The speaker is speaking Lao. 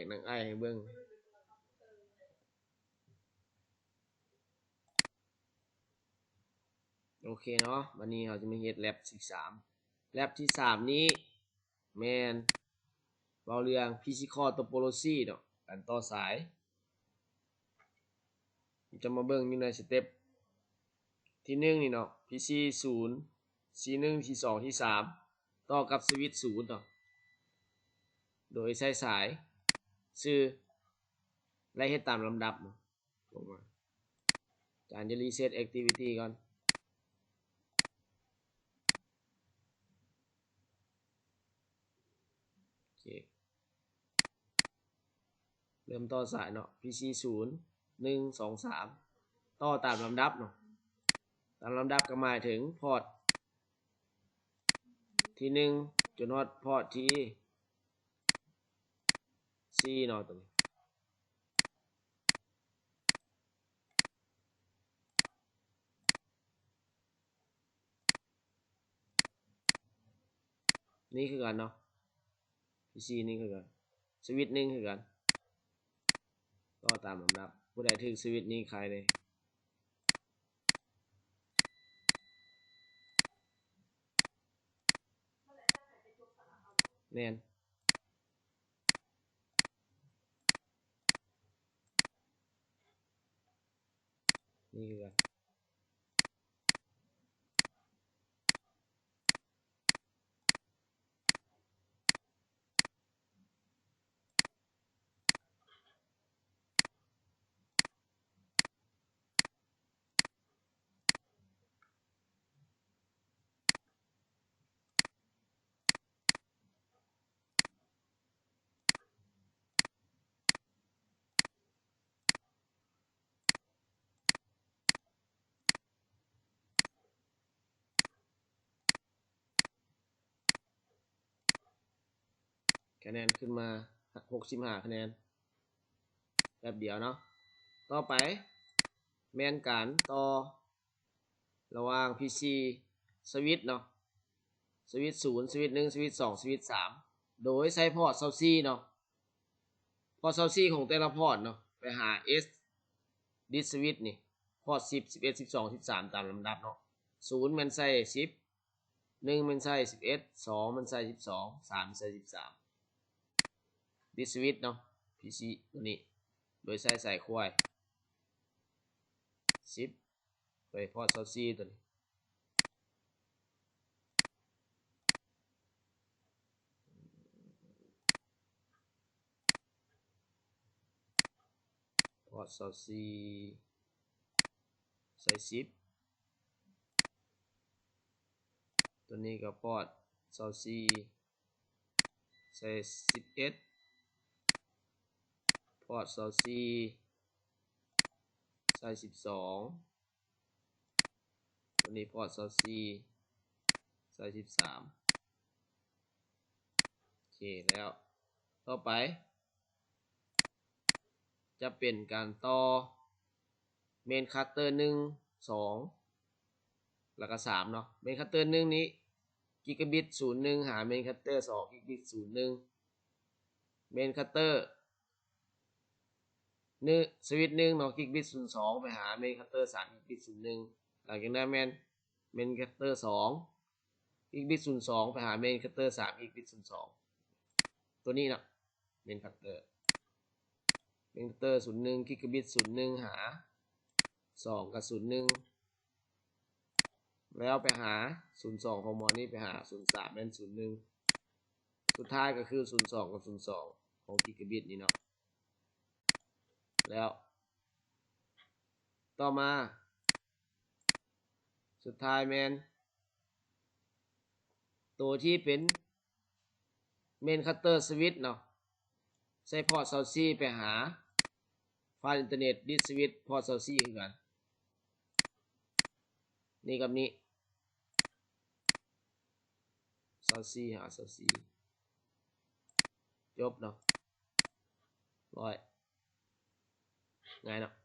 ກໜັງອ້າຍໃຫ້ເບິ່ງ. ໂອເຄເນາະ, ບັດນີ້ເຮົາຈະມາເຮັດແລັບທີສາມ. ແລັບທີສາມນີ້ແມ່ນເວົ້າເລື່ອງ ພີຊີ ຄໍໂຕໂປໂລຊີ ເນາະ, ການຕໍ່ສາຍ. ຈະມາເບິ່ງຢູ່ໃນສະເຕັບທີໜຶ່ງນີ້ເນາະ, ພີຊີສູນ ຊີໜຶ່ງ ທີສອງ ທີສາມ ຕໍ່ກັບສະວິດສູນເນາະ, ໂດຍໃຊ້ສາຍ ຊື່ ແລະ ເຮັດຕາມລຳດັບເນາະ. ອາຈານຈະຣີເຊັດແອັກທິວິຕີກ່ອນ. ໂອເຄ ເລີ່ມຕໍ່ສາຍເນາະ, ພີຊີສູນ ໜຶ່ງ ສອງ ສາມ ຕໍ່ຕາມລຳດັບເນາະ. ຕາມລຳດັບກໍໝາຍເຖິງພອດທີໜຶ່ງຈົນຮອດພອດທີສີ່ເນາະ, ຕົວນີ້ ນີ້ຄືກັນເນາະ, ພີຊີນີ້ຄືກັນ, ສະວິດໜຶ່ງຄືກັນ, ຕໍ່ຕາມລຳດັບ. ຜູ້ໃດຖືກສະວິດນີ້ຂາຍເດ້. ແມ່ນ. ນີ້ຄືກັນ. ຄະແນນຂຶ້ນມາ ຫົກສິບຫ້າຄະແນນ ແປັບດຽວເນາະ. ຕໍ່ໄປແມ່ນການຕໍ່ລະຫວ່າງ ພີຊີ ສະວິດເນາະ, ສະວິດສູນ ສະວິດໜຶ່ງ ສະວິດສອງ ສະວິດສາມ ໂດຍໃຊ້ພອດຊາວສີ່ເນາະ. ພອດຊາວສີ່ຂອງແຕ່ລະພອດເນາະ ໄປຫາເອສ ດິດສະວິດນີ້ ພອດສິບ ສິບເອັດ ສິບສອງ ສິບສາມ ຕາມລຳດັບເນາະ. ສູນແມ່ນໃສ່ສິບ ໜຶ່ງແມ່ນໃສ່ສິບເອັດ ສອງແມ່ນໃສ່ສິບສອງ ສາມໃສ່ສິບສາມ ດິດສະວິດເນາະ ພີຊີ ຕົວນີ້ ໂດຍໃຊ້ສາຍຄວາຍ ສິບ ໄປພອດຊາວສີ່ ຕົວນີ້ ພອດຊາວສີ່ ໃສ່ສິບ ຕົວນີ້ກໍພອດຊາວສີ່ ໃສ່ສິບເອັດ ພອດຊາວສີ່ ໃສ່ສິບສອງ ຕົວນີ້ພອດຊາວສີ່ ໃສ່ສິບສາມ. ໂອເຄແລ້ວ. ຕໍ່ໄປຈະເປັນການຕໍ່ເມນຄັດເຕີໜຶ່ງ ສອງ ແລ້ວກໍສາມເນາະ. ເມນຄັດເຕີໜຶ່ງນີ້ ກິກກາບິດສູນໜຶ່ງ ຫາເມນຄັດເຕີສອງ ກິກກາບິດສູນໜຶ່ງ. ເມນຄັດເຕີໜຶ່ງ ສະວິດໜຶ່ງເນາະ ກິກກາບິດສູນສອງ ໄປຫາເມນຄັດເຕີສາມ ກິກກາບິດສູນໜຶ່ງ. ຫຼັງຈາກນັ້ນແມ່ນເມນຄັດເຕີສອງ ກິກກາບິດສູນສອງ ໄປຫາເມນຄັດເຕີສາມ ກິກກາບິດສູນສອງ. ຕົວນີ້ເນາະ ເມນຄັດເຕີ ເມນຄັດເຕີສູນໜຶ່ງ ກິກກາບິດສູນໜຶ່ງ ຫາສອງກັບສູນໜຶ່ງ ແລ້ວໄປຫາສູນສອງ ຂອງໝໍນີ້ໄປຫາສູນສາມແມ່ນສູນໜຶ່ງ ສຸດທ້າຍກໍຄືສູນສອງກັບສູນສອງຂອງກິກກາບິດນີ້ເນາະ. ແລ້ວຕໍ່ມາ ສຸດທ້າຍແມ່ນໂຕທີ່ເປັນເມນຄັດເຕີສະວິດເນາະ ໃສ່ພອດຊາວສີ່ ໄປຫາຟາດອິນເຕີເນັດດິດສະວິດພອດຊາວສີ່ ຄືກັນ. ນີ້ກັບນີ້ ຊາວສີ່ ຫາຊາວສີ່ ຈົບເນາະ ຮ້ອຍ ງ່າຍເນາະ.